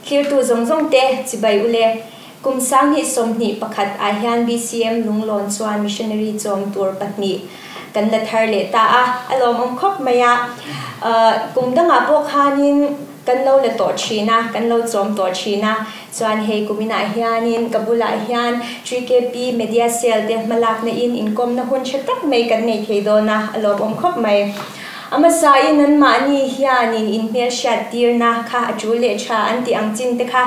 Thlirtu zawng zawng te chibai ule. Kum 2021 ah hian BCM Lunglawn chuan missionary chawm tur pahnih kan la thar leh ta a, a lawmawm khawp mai a. Kum dangah pawh khanin kan lo la tawh thin a, kan lo chawm tawh thin a. Chuan hei kuminah hianin ka bulah hian TKP Media Cell te hmalakna in inkawmna hun tha tak mai kan nei thei dawn a, a lawmawm khawp mai. A hmasain anmahni hianin inhmelhriattirna kha a tul leh tha an tih ang chin te kha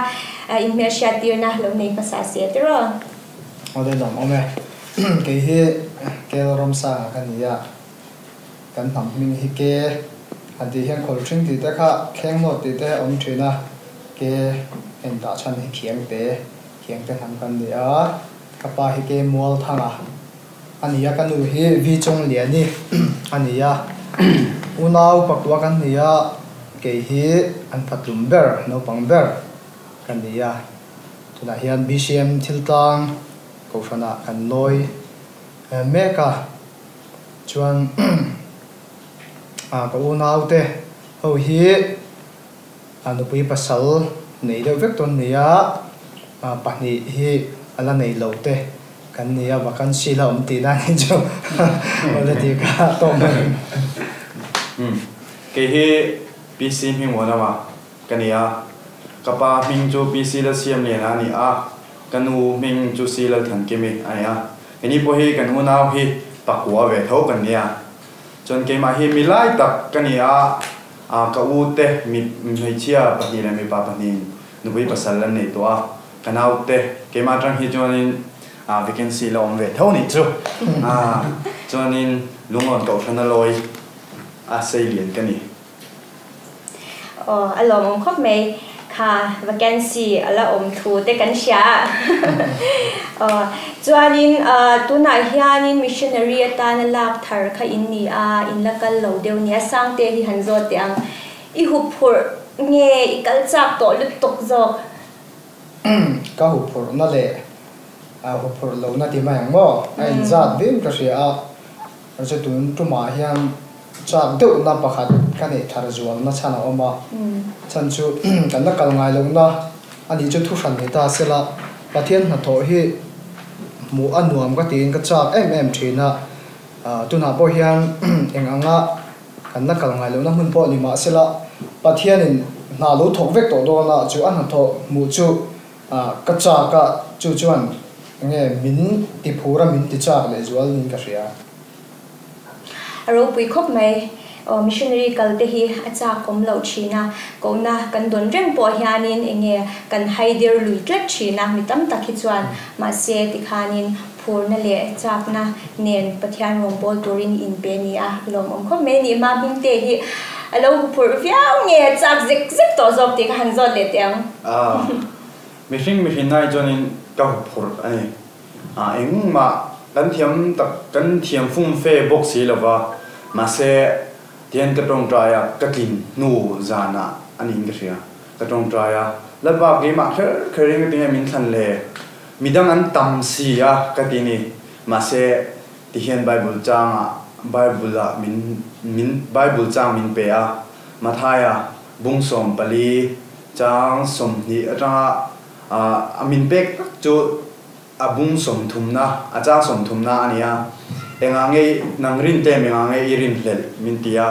inhmelhriattirna lo nei hmasa se tiraw? Awle lawm awm e. Kei hi Kel Ramsanga ka ni a, kan hnam hming hi Ke han tih hian Khawlhring tih te kha Khengnawt tih te a awm thin a, Ke heng dah chhan hi Khiangte, Khiangte hnam kan ni a, ka pa hi Ke Mualthanga. A ni a, ka nu hi Vi Chungliani a ni a, unau pakua kan ni a, kei hi an fatlum ber, naupang ber ka ni a, tunah hian BCM thiltlang kohhranah kan lawi mek a, chuan ka unaute ho hi nupui pasal nei deuh vek tawn ni a, pahnih hi a la nei lo te kan ni a, vacancy la awm tihna a nih chu awle tih kha tawk mai. Umm kei hi PC hming Muanama ka ni a, ka pa hming chu PC Lalsiamliana a ni a, ka nu hming chu C Lalthankimi a ni a, keini pawh hi kan unau hi pakua ve tho kan nia, chuan keimah hi milai tak ka ni a, ka u te mi hmeichhia pahnih leh mipa pahnihin nupui pasal an nei tawh a, ka naute keimah atang hi chuanin vacancy la awm ve tho nih chu chuanin Lungawn Kohhrana lawi a sei lian ka ni. Aw a lawmawm khawp mai kha vacancy a la awm thu te kan hria a aw chuanin tunah hianin missionary atana lak thar kha in ni a in la kal lo deuh nia Sangte hi han zawt teh ang. I huphurh nge i kal chak tawh lutuk zawk? Ka huphurhna leh huphurh lohna ti mai ang maw? A inzat viau ka hria a, chu tun tumah hian chak deuhna pakhat ka neih thar zualna chhan a awm a, chhan chu kan la kal ngai lohna a nih chu thuhran ni ta sela, Pathian hnathawh hi hmuh a nuam ka tiin ka chak em em thin a, tunah pawh hian eng anga Kan la kal ngai lohna hmun pawh ni mah sela, Pathianin hna lo thawk vek tawh dawn a, chu a hnathawh hmuh chu ka chak a, chu chuan enge min ti phur a, min ti chak leh zual niin ka hria. A ropui khawp mai. Aw, missionary kal te hi a chak awm loh thin a, kohna kan dawn reng pawh hianin enge kan haidir lui tlat thin a, mi tam tak hi chuan mahse tikhanin Phurna leh chakna nen Pathian rawngbâwl turin in pe ni a, lawmawm khawp mai a ni. Mah Hmingte hi a lo huphurh viau nge chak zek zek tawh zawk tih ka han zawt leh teh ang. A, mihring mihrinna hi chuanin ka huphurh a ni. A, engmah kan thiam tak, kan thiam fum fe bawk si lo va, mahse tihian ka tawngtai a, ka tlin hnu zanah a niin ka hria. Ka tawngtai a, Lalpa keimah kher kherin ka ti nge min thlan le? Midang an tam si a ka ti ni. Mahse, tihian Bible changah Bible ah min min Bible chang min pe a, Mathaia bung 14 chang 20 atanga a min pek tak chu a bung sawmthumna a chang sawmthumna a ni a. Engah nge nang rin tlem engah nge i rinhlelh min ti a.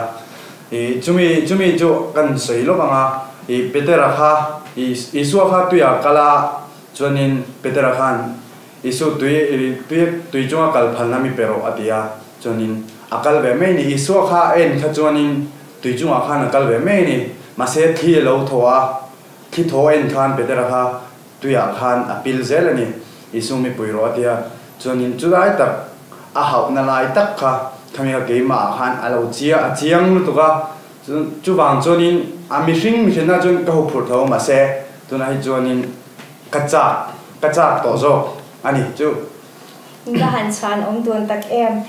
I chumi chumi chu kan sawi lawk ang a, i Petera kha i Isua kha tuiah kal a, Chuanin Petera khan, Isu, tui tui tui chunga kal phalna mi pe rawh, a ti a. Chuanin a kal ve mai ni. Isua kha a en kha chuanin tui chungah khan a kal ve mai ni. Mahse thli a lo thaw a, thli thaw a en khan Petera kha tuiah khan a pil zel a ni. Isu mi pui rawh, a ti a. Chuanin chulai tak a hauhna lai tak kha khami kha keimahah khan a lo chia a chiang lutuk a. Chuvang chuanin a mihring mihrinna chuan ka huphurh tho mahse tunah hi chuanin Ka chak, ka chak tawh zawk a ni chu. Ka han chhuan awm dun tak em.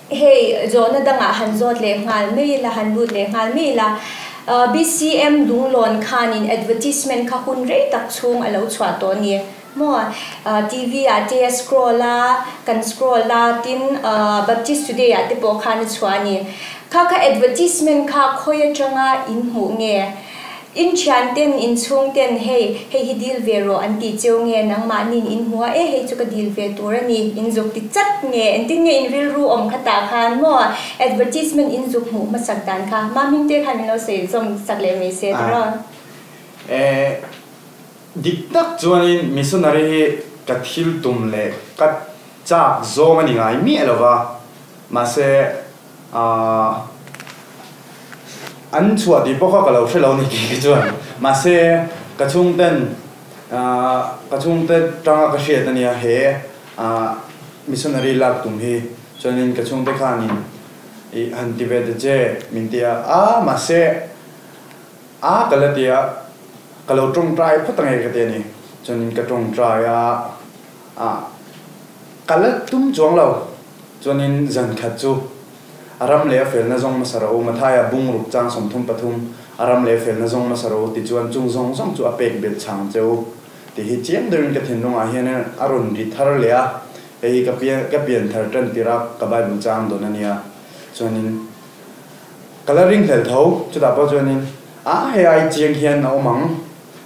Hei zawhna dangah han zawt leh nghal mai ila, han lut leh nghal mai ila. BCM Lunglawn khanin advertisement kha hun rei tak chhung a lo chhuah tawh a ni maw? TV ah te a scroll a, kan scroll a, tin Baptist Today ah te pawh khan a chhuah a ni. Kha kha advertisement kha khawi atanga in hmuh nge? In thian ten, in chhung ten hei, hei hi dil ve rawh an tih cheu nge, nangmahniin in hmu a, e hei chu ka dil ve tur a ni, in zuk ti chat nge, engtin nge in rilru awm kha tah khan maw advertisement in zuk hmuh hmasak dan kha Maming te khan min lo sawi zawm sak leh mai se A tiraw? E, dik tak chuanin missionary hi ka thil tum leh ka chak zawng a ni ngai miah lo va, mahse, Ahh an chhuah tih pawh kha ka lo hre lo ni tih khi chuan mahse ka chhungten ahh ka chhungte tanga ka hriat ania he ahh missionary lak tum hi chuanin ka chhungte khanin ih han ti ve ta che min ti a a mahse a ka la ti a ka lo tawngtai phawt ange ka ti a ni chuanin ka tawngtai a ah ka la tum chuang lo. Chuanin zan khat chu a ram leh a felna zawng hmasa ro, Mathaia bungruk chang 33, a ram leh a felna zawng hmasa ro ti chuan chung zawng zawng chu a pek belh chhang che u tih hi chiang deuhin ka thinlungah hian a rawn ri thar leh a, hei hi ka pian ka pian thar tan tirh a ka Bible chang dawn a nia. Chuanin ka la ringhlel tho, chutah pawh chuanin a hei ai chiang hian a awm ang.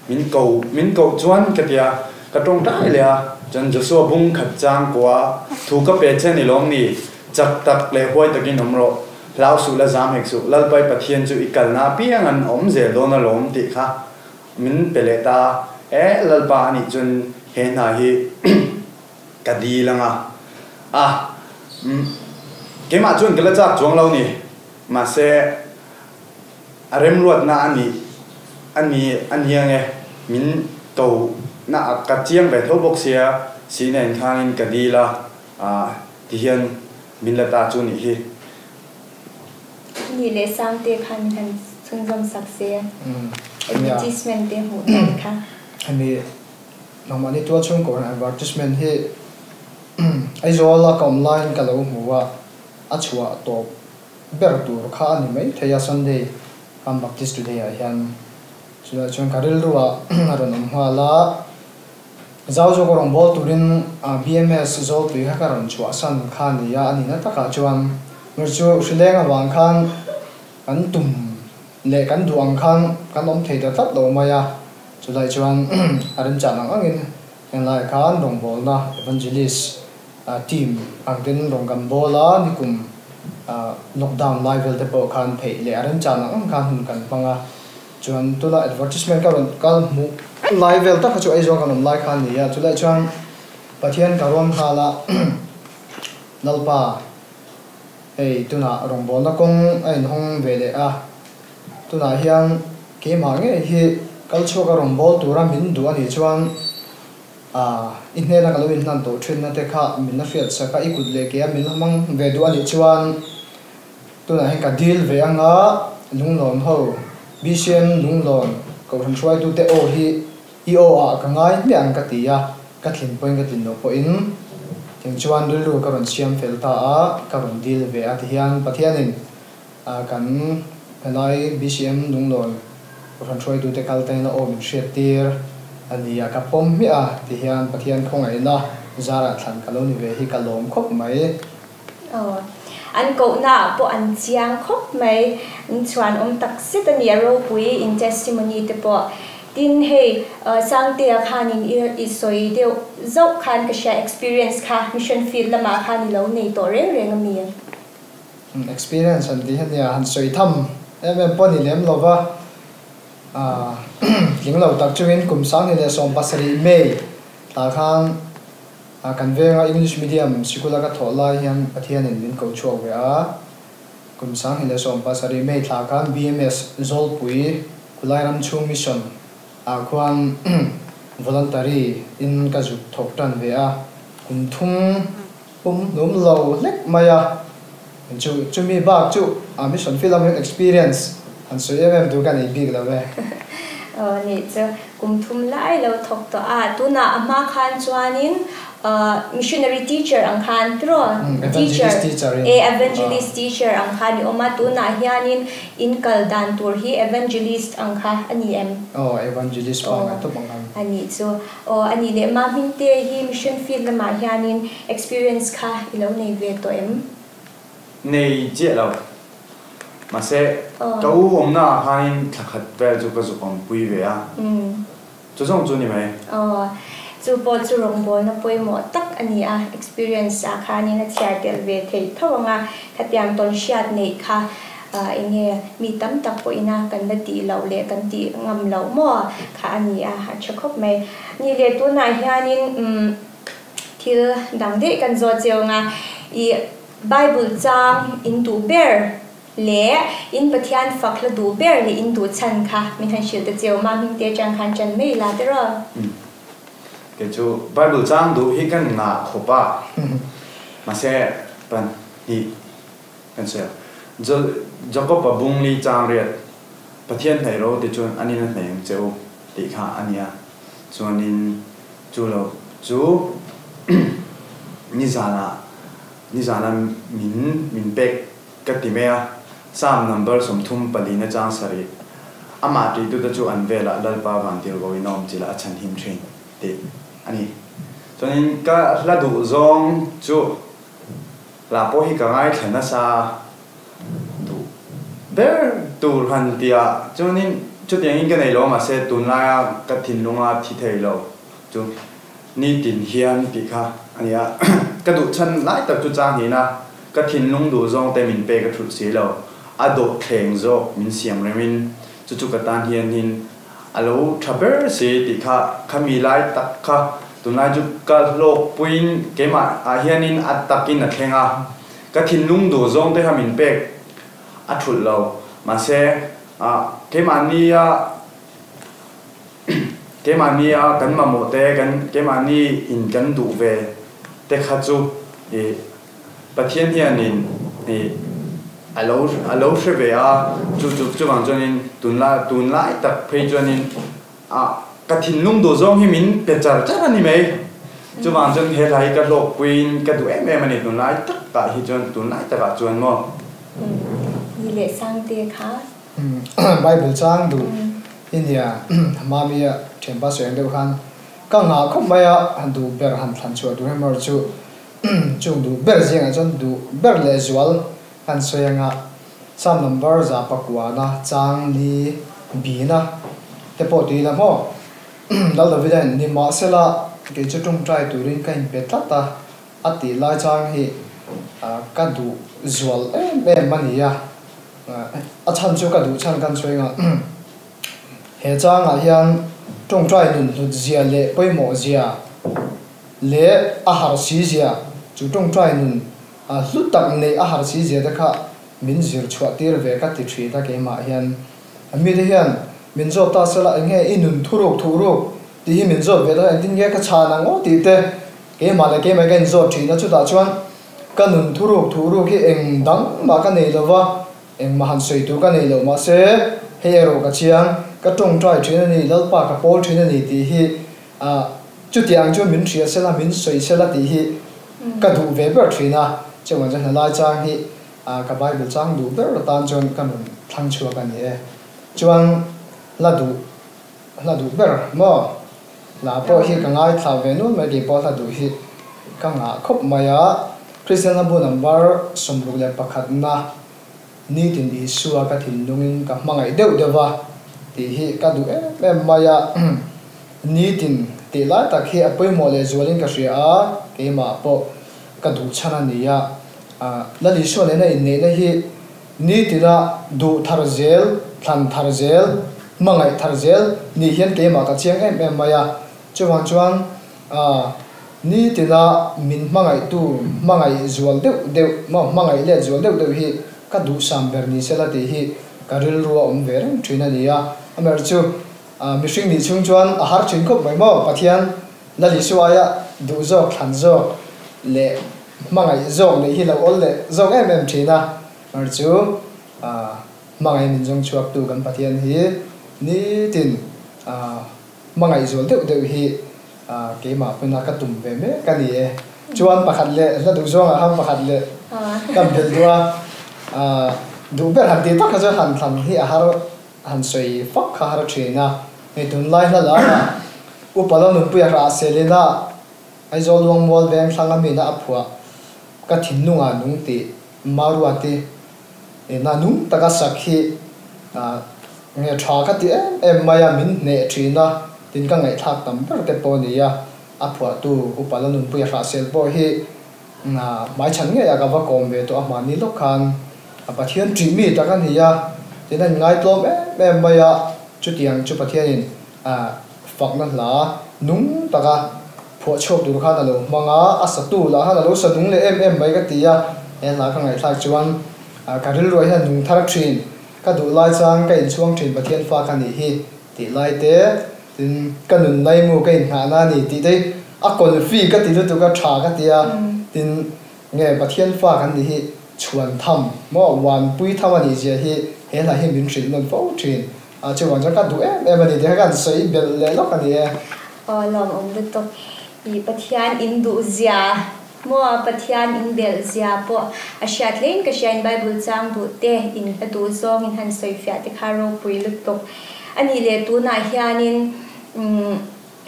Min ko, min koh chuan ka ti a, ka tawngtai leh a, chuan Joshua bung khat chang kua thu ka pe che ni lawm ni, chak tak leh huai takin awm rawh, hlau suh la zam hek suh, Lalpai Pathian chu i kalna apiang an awm zel dawn alawm tih kha min pe leh ta a, e Lalpa anih chuan he hna hi ka dil anga, a, umm, keimah chuan ka la chak chuang lo ni, mahse. A remruatna a nih a ni a nia nge min ko na a ka chiang ve tho bawk sia si nen khanin ka dil a ah ti hian min la ta chu nih hi. Nih leh Sangte khan min han chhunzawm sak se advertisement te hmuh dan kha. Hemi nangmahni tual chhungkaw hian advertisement hi Aizawl a ka awm laiin ka lo hmu a, a chhuah tawp ber tur kha a ni mai thei a, Sunday kan Baptist Today ah hian chulaiah chuan ka rilru ah a rawn awm nghal a, zau zawk a rawn bawl turin BMS Zawlpui kha ka rawn chhuahsan kha a ni a, a nihna takah chuan hmel chu hrileng avang khan kan tum leh kan duh ang khan kan awm thei ta tlat lo mai a, chulaiah chuan a remchan ang angin henglaiah khan rawngbawlna Evangelist Team ang ten rawn kan bawl a, nikum lockdown lai vel te pawh khan theih leh a remchan ang ang khan hun kan hmang a, chuan tuna advertisement ka rawn kal hmuh lai vel tak kha chu Aizawl kan awm lai kha a ni a, chulai chuan Pathian ka rawn nghal a, Lalpa hei tunah rawngbawlna kawng a inhawng ve leh a, tunah hian keimah ngei hi kal chhuak a rawnbawl tura min duh a nih chuan, A, i hnena ka lo inhlan tawh thinna te kha min la hriat sak a, i kut leh ke a min la hmang ve duh a nih chuan tunah hian ka dil ve anga Lunglawn ho, BCM Lunglawn Kohhran hruaitute aw hi i aw ah ka ngai hmiah ang ka ti a, ka tlin pawhin ka tlin loh pawhin tiang chuan rilru ka rawn siam fel ta a, ka rawn dil ve a tihian Pathianin kan helai BCM Lunglawn Kohhran hruaitute kal tengin a aw min hriat tir a ni a, ka pawm hmiah a ti hian Pathian khawngaihna zarah thlan ka lo ni ve hi ka lawm khawp mai. Aw, an kohna ah pawh an chiang khawp mai, in chhuan awm tak zet a ni a ropui in testimony te pawh. Tin hei Sangtea khanin i sawi deuh zauh khan ka hria experience kha mission field lamah khan i lo nei tawh reng reng a mi? Experience han tih hi ania, han sawi tham em em pawh a ni lem lo va, tling lo tak chungin kum 2017 May tah khan kan venga English medium sikula ka thawh lai hian Pathianin min ko chhuak ve a, kum 2017 May thla khan BMS Zawlpui Khulai ram chhung Mission ah khuan voluntary in ka zuk thawk tan ve a, kum thum Pum hnum lo hlek mai a, chu chumi bak chu a mission field lam hian experience han sawi em em tur ka nei bik lo e. Aw nih chu kum thum lai lo thawk tawh a, tunah a hma khan chuanin missionary teacher ang khan tiraw? Evangelist teacher in. E evangelist teacher ang khan i awm a, tunah hianin in kal dan tur hi evangelist ang kha a ni em? Aw evangelist pangngai tawp ang khan. A nih chu. Aw, a nih leh mah Hmingte hi mission field lamah hianin experience kha i lo nei ve tawh em? Nei chiah lo. Mahse, ka u awmnaah khanin thla khat vel chu ka zuk awmpui ve a, chu zawng chu ni mai. Aw, chu pawh chu rawngbawlna pawimawh tak a ni a, experience ah khanin a chhiar tel ve theih tho ang a, khatiang tawn hriat neih kha eng nge mi tam tak pawhina kan la tih loh leh kan tih ngam loh maw kha a ni a, a tha khawp mai. Ni leh tunah hianin umm thil dang daih kan zawt cheu ang a, ih Bible chang in duh ber leh in Pathian fak hla duh ber leh in duh chhan kha min han hrilh ta cheu ma hming te atang khan chan mai la tiraw? Kei chu Bible chang duh hi kan ngah khawp a, mahse pahnih kan sawi a, Jakob-a bungli chang riat Pathian hnaih ro ti chuan an in a hnaih ang che u tih kha a nia, chuanin chu lo chu nizanah nizana min min pek ka ti mai a, Psalm number 34 na chang sarih, Amah ṭihtute chu an velah Lalpa vantirhkohin a awm chilh a, a chhanhim ṭhin tih a ni. Chuanin ka hla duh zawng chu hla pawh hi ka ngaithla nasa duh ber tur han ti a, chuanin chutiangin ka nei lo a, mahse tunlaia ka thinlunga thi thei lo chu Nitin hian tih kha a ni a, ka duh chhan lai tak chu chang hnihna, ka thinlung duh zawng te min pek a thulh si lo, a dawh thleng zawk min siam remin chu chu ka tan hianin a lo tha ber si tih kha khami lai tak kha tunlai chu ka hlawk puiin keimah ah hianin a takin a thleng a, ka thinlung duh zawng te kha min pek a thulh lo, mahse keimahnia Keimahni a kan mamawh te, kan keimahni in kan duh ve te kha chu ih Pathian hianin ih a lo a lo hre ve a, chu chu chuvang chuanin tunlai tunlai tak phei chuanin ah ka thinlung duh zawng hi min pe char char a ni mai. Chuvang chuan he hla hi ka hlawkpuiin ka duh em em a ni tunlai takah hi chuan tunlai takah chuan maw. Ni leh Sangte kha Bible chang duh i nia Mami a thianpa sawi ang deuh khan ka nghah khawp mai a, han duh ber han thlan chhuah tur emaw chu chung duh ber zingah chuan duh ber leh zual han sawi anga Psalm number 109 chang li bina te pawh tui la maw Lal Davida in nimahsela kei chu tawngtai turin ka inpe tlat a. A tih lai chang hi ka duh zual em em a ni a, a chhan chu ka duh chhan kan sawi anga he changah hian tawngtai nun hlut zia leh pawimawh zia leh a harh si zia chu tawngtai nun hlu tak neih a harh si zia te kha min zir chhuah tir ve ka ti thin a keimah hian mite hian min zawt ta sela eng nge i nun thuruk thuruk tih hi min zawt ve ta engtin nge ka chhan ang aw tih te Keimah leh keimah ka inzawt thin a, chutah chuan ka nun thuruk thuruk hi eng dang mah ka nei lo va, engmah han sawi tur ka nei lo. Mahse, hei erawh ka chiang, ka tawngtai thin a ni, Lalpa ka pawl thin a ni tih hi chutiang chu min hria sela, min sawi sela tih hi ka duh ve ber thin a. Chuvang chuan helai chang hi ka Bible chang duh ber atan chuan ka nun thlang chhuak a ni e. Chuan hla duh Hla duh ber maw? Hla pawh hi ka ngaithla ve nual mai, kei pawh hla duh hi ka ngah khawp mai a. Kristian hla bu number 61 na Nitin Isua ka thinlungin ka hmangaih deuh deuh va tih hi ka duh em em mai a. Nitin tih lai tak hi a pawimawh leh zualin ka hria a, keimah pawh ka duh chhan a ni a. Lal Isua nena inneihna hi Nitina duh thar zel, thlan thar zel, hmangaih thar zel nih hian keimah ka chiang em em mai a. Chuvang chuan nitina min hmangaihtu hmangaih zual deuh deuh maw hmangaih let zual deuh deuh hi ka duhsam ber ni sela tih hi ka rilru a awm ve reng thin a ni a. Amaherawhchu mihring nih chhung chuan a har thin khawp mai maw Pathian Lal Isua aia duh zawk thlan zawk leh Hmangaih zawk neih hi lo awl leh zawk em em thin a, mar chu hmangaih min zawng chhuaktu kan Pathian hi nitin hmangaih zual deuh deuh hi keimah pawhin a ka tum ve mek a ni e. Chuan pakhat leh hla duh zawngah khan pakhat leh kan belh duh a, duh ber han tih tak kha chuan han thlan hi a har han sawi fak kha har thin a, hei tunlai hla lara upa lo nunpuia hrah selina Aizawl Luangmual veng thlang a mina a phuah Ka thinlungah nung tih Maruati Ina nung taka sak hi nge tha ka ti em em mai a, min hneh thin a, tin ka ngaihthlak tam ber te pawh a ni a, a phuahtu Upa Lalnunpuia Hrahsel pawh hi hmaichhan ngei a ka va kawm ve tawh a, mahni lawk khan a Pathian ṭih mi tak a ni a, tin a inngaitlawm em em mai a, chutiang chu Pathianin fakna hla nung taka phuah chhuak tur khan a lo hmang a, a satu lah khan a lo sa nung leh em em mai ka ti a, he hla ka ngaihthlak chuan ka rilruah hian a nung thar thin, ka duh lai chang ka inchhuang thin Pathian fa ka nih hi tih lai te, tin ka nun naimu ka inhnahna a ni tih te hi a confi ka ti lutuk a, tha ka ti a, tin nge Pathian fa kan nih hi chhuan tham maw uanpui tham a nih zia hi he hla hi min hrilh nawn fo thin. A chuvang chuan ka duh em em a ni tih kha kan sawi belh leh lawk a ni e. Aw lawmawm lutuk i Pathian in duh zia maw Pathian in belh zia pawh a hriat hlein ka hria in Bible chang duh te in hla duh zawng in han sawi fiah te kha ropui lutuk a nih leh tunah hianin umm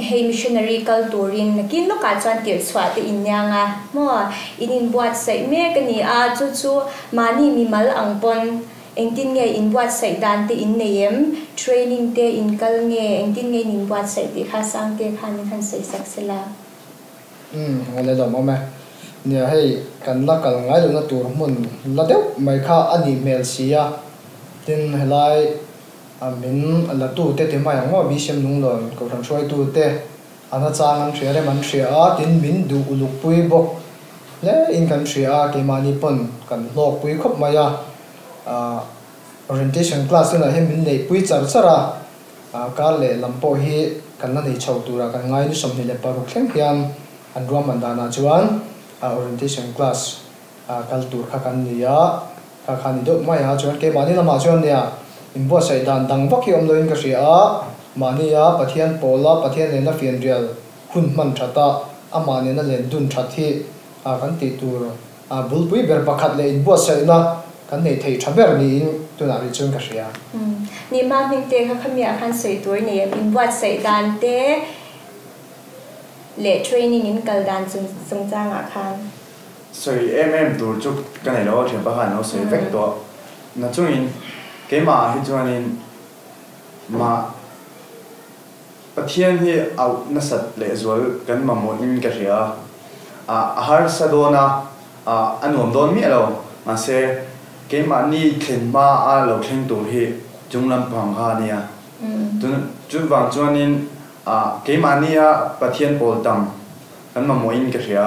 hei missionary kal turin nakin lawkah chuan tirh chhuah te in niang a maw in inbuatsaih mek a ni a chu chu mahni mimal ang pawn Engtin nge inbuatsaih dan te in nei em? Training te in kal nge? Engtin nge in inbuatsaih tih kha Sangte khan min han sawi sak se la. Umm, awle lawm awm e. Nia hei, kan la kal ngai lohna tur hmun la deuh mai kha a nih hmel si a. Tin, helai min la tu te ti mai ang maw, BCM Lunglawn Kohhran hruaitu te an a chang an hria rem an hria a, tin min duh uluk pui bawk hle in kan hria a, keimahni pawn kan hlawk pui khawp mai a. Orientation class hunah hian min neihpui char char a, kar leh lam pawh hi kan la nei chho turah kan ngai ni 26 thleng hian an ruahman danah chuan orientation class kal tur kha kan ni a, kha kha ni deuh mai a, chuan keimahni lamah chuan nia inbuatsaih dan dang vak hi awm loin ka hria a, mahnia Pathian pawla Pathian nena fianrial hun hman that a, amah nena len dun that hi kan tih tur A bulpui ber pakhat leh inbuatsaihna kan neih theih tha ber niin tunah rih chuan ka hria. Ni hma hming te kha khamiah khan sawi tur nei em? Inbuatsaih dan te leh training in kal dan chungchangah khan. Sawi em em tur chu ka nei lo a, thianpa khan lo sawi vek tawh. Na chungin keimah ah hi chuanin mah Pathian hi auh nasat lehzual kan mamawhin ka hria a, a harsa dawn a, a nuam dawn miah lo. Mahse, keimahni thlen hma a lo thleng tur hi chung lampang kha a nia. Chuvang chuanin keimahnia Pathian pawl tam kan mamawhin ka hria.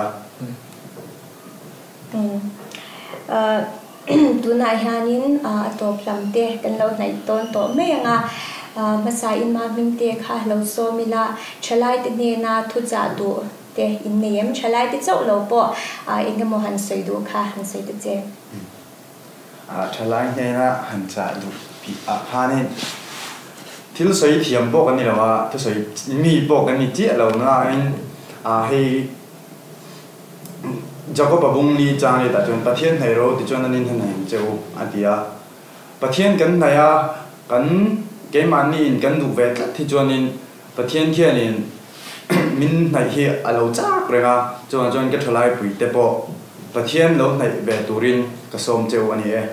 Tunah hianin a tawp lam te kan lo hnaih tawn tawh mai ang a, hmasa in ma hming te kha lo sawm ila, thalai te hnena thuchah duh te in nei em? Thalai te chauh lo pawh eng emaw han sawi duh kha han sawi ta che. Thalai hnena han chah duh tih ah khanin thil sawi thiam pawh kan ni lo a, thusawi mi pawh kan ni chiah lo nain hei Jakob a bung ni chang let ah chuan Pathian hnaih ro tichuan an inhnaih ang che u a ti a. Pathian kan hnaih a, kan keimahni in kan duh ve tlat hi chuanin Pathian khianin min hnaih hi a lo chak reng a, chuvang chuan ka thalai pui te pawh Pathian lo hnaih ve turin ka sawm che u a ni e.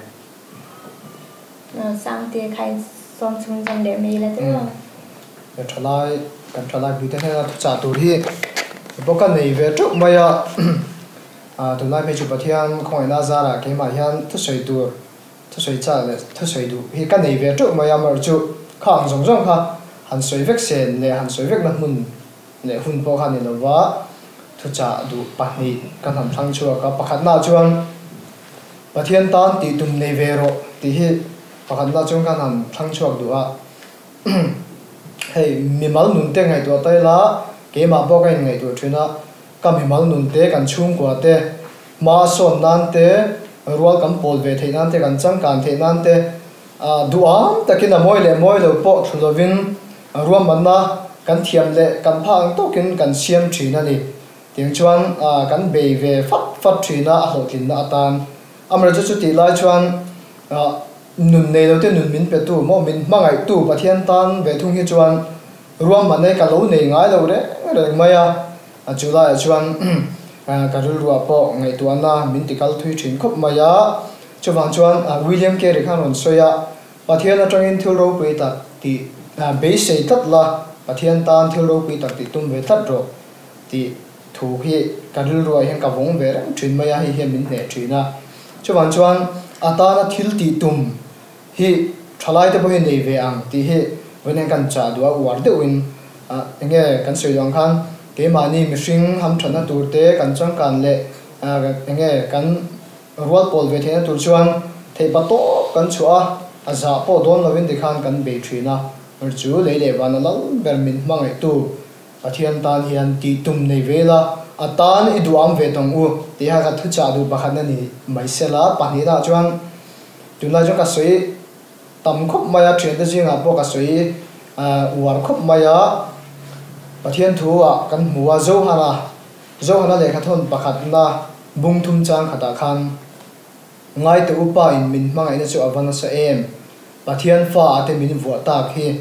Sangte kha in sawm chhung zawm leh mai ila tiraw? Ka thalai, kan thalai pui te hnena thuchah tur hi bawk a nei ve teuh mai a, tunlai phei chu Pathian khawngaihna zarah keimah hian thusawi tur, thusawi chak leh thusawi duh hi ka nei ve teuh mai a, amaherawhchu chu kha ang zawng zawng kha han sawi vek sen leh han sawi vekna hmun leh hun pawh kha a ni lova, thuchah duh pahnih ka hnam thlang chhuak a, pakhatnaah chuan Pathian tan tih tum nei ve rawh tih hi pakhatnaah chuan ka hnam thlang chhuak duh a. Hei mimal nun te ngaihtuah ta ila keimah pawh ka inngaihtuah thin a, ka mimal nun te kan chhungkua te hma sawn nan te rual kan pawl ve theih nan te kan changkan theih nan te duham takin a mawi leh mawi lo pawh thlu lovin ruahmanna kan thiam leh kan phah ang tawkin kan siam thin a ni. Tiang chuan kan bei ve fat fat thin a, a hlawhtlinna atan. Amaherawhchu chutih lai chuan Nun nei lo te nun min pe tu maw min hmangaih tu Pathian tan ve thung hi chuan ruahman nei ka lo nei ngai lo reng reng mai a, a chu laiah chuan ka rilruah pawh ngaihtuahna min ti kal thui thin khawp mai a. Chuvang chuan William Carey khan rawn sawi a, Pathian atangin thil ropui tak tih beisei tlat la, Pathian tan thil ropui tak tih tum ve tlat rawh tih thu hi ka rilruah hian ka vawng ve reng thin mai a, hei hian min hneh thin a. Chuvang chuan a tana thil tih tum hi thalai te pawh hi nei ve ang tih hi vawiin kan chah duh a, uar deuhin enge kan sawi duh ang khan keimahni mihring hamthatna tur te kan changkan leh enge kan Rual pawl ve theihna tur chuan theihpa tawp kan chhuah a, a zah pawh dawn lovin tikhan kan bei thin a, ber chu lei leh vana lal ber min hmangaihtu Pathian tan hian tih tum nei ve ila, a tan i duham ve tawng u tih kha ka thuchah duh pakhatna ni mai sela, pahnihna chuan tunlai chuan ka sawi tam khawp mai a, thiante zingah pawh ka sawi uar khawp mai a, Pathian thu ah kan hmu a, Zohana Zohana lehkhathawn pakhatna bung thum chang khatah khan, Ngaite upa in min hmangaihna chu a va nasa em? Pathian fa ah te min vuah tak hi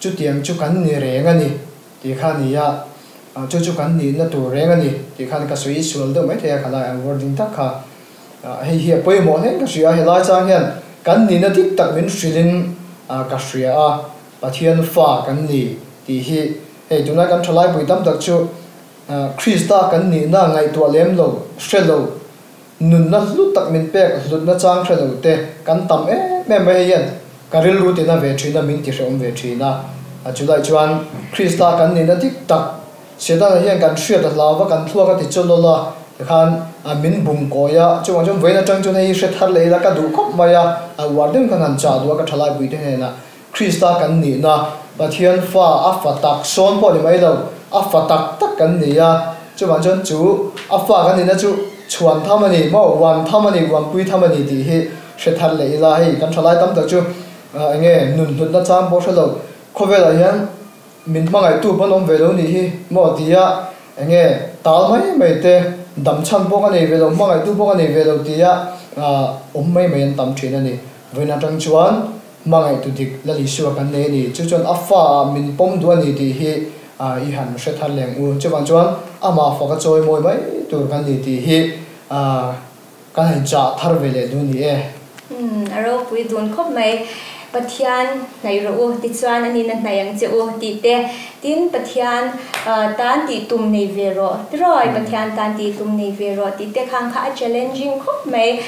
chutiang chu kan ni reng a ni tih kha a ni a, chu chu kan nihna tur reng a ni tih khan ka sawi sual deuh maithei a, khalai ang wording tak kha. Hei hi a pawimawh hle ka hria a, helai chang hian kan nihna dik tak min hrilhin ka hria a, Pathian fa kan ni tih hi hei tunlai kan thalai pui tam tak chu Krista kan nihna ngaihtuah lem lo, hre lo, nunna hlu tak min pek hlutna chang hre lo te kan tam em em mai. Hei hian ka rilru tina ve thin a, min tihrehawm ve thin a. Chulai chuan Krista kan nihna dik tak Setana hian kan hriat a hlau va, kan thluak a ti chaw lawlh a, tikhan min bum kawi a, chuvang chuan vawiin atang chuan hei hi hre thar leh ila ka duh khawp mai a, a uar deuhin khan han chah duh a ka thalai puite hnenah. Krista kan nihna, Pathian fa a fa tak sawn pawh ni mai lo, a fa tak tak kan ni a, chuvang chuan chu a fa kan nihna chu chhuan tham a ni maw, uan tham a ni, uanpui tham a ni tih hi hre thar leh ila, hei kan thalai tam tak chu eng nge nun hlutna chang pawh hre lo, khawvelah hian min hmangaihtu pawn awm ve lo nih hi maw tia eng nge tal mai mai te, dam chhan pawh ka nei ve lo, hmangaihtu pawh ka nei ve lo tia awm mai mai an tam thin a ni. Vawiin atang chuan Hmangaihtu dik Lal Isua kan nei a ni. Chu chuan a fa ah min pawm duh a ni tih hi i han hre thar leng u. Chuvang chuan amah faka chawi mawi mai tur kan ni tih hi kan han chah thar ve leh duh ni e. Umm a ropui dun khawp mai. Pathian hnaih rawh u tichuan a nihna hnaih ang che u tih te. Tin, Pathian tan tih tum nei ve rawh, tirawi Pathian tan tih tum nei ve rawh tih te khang kha a challenging khawp mai.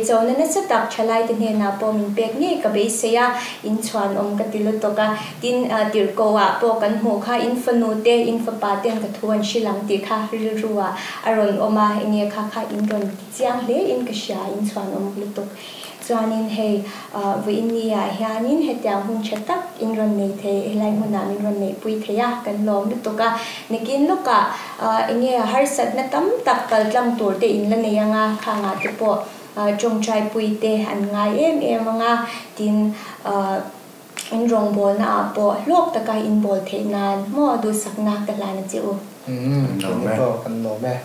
Chona nasa tak thalaite hnenah pawh min pek ngei ka beisei a, in chhuanawm ka ti lutuk a. Tin, tirhkoh ah pawh kan hmuh kha in fanu te, in fapa ten ka thu an hrilh ang tih kha rilru ah a rawn awm a, enge kha kha in rawn ti chiang hle in ka hria, in chhuanawm lutuk. Chuanin hei vawiin ni ah hianin hetiang hun tha tak in rawn nei thei, helai hmunah min rawn neihpui thei a, kan lawm lutuk a. Nakin lawkah enge harsatna tam tak kaltlang tur te in la nei anga, khangah te pawh tawngtaipui te an ngai em em anga, tin in rawngbawlna ah pawh hlawk taka in bawl theih nan maw duhsakna ka hlan a che u. Umm, kan lawm e.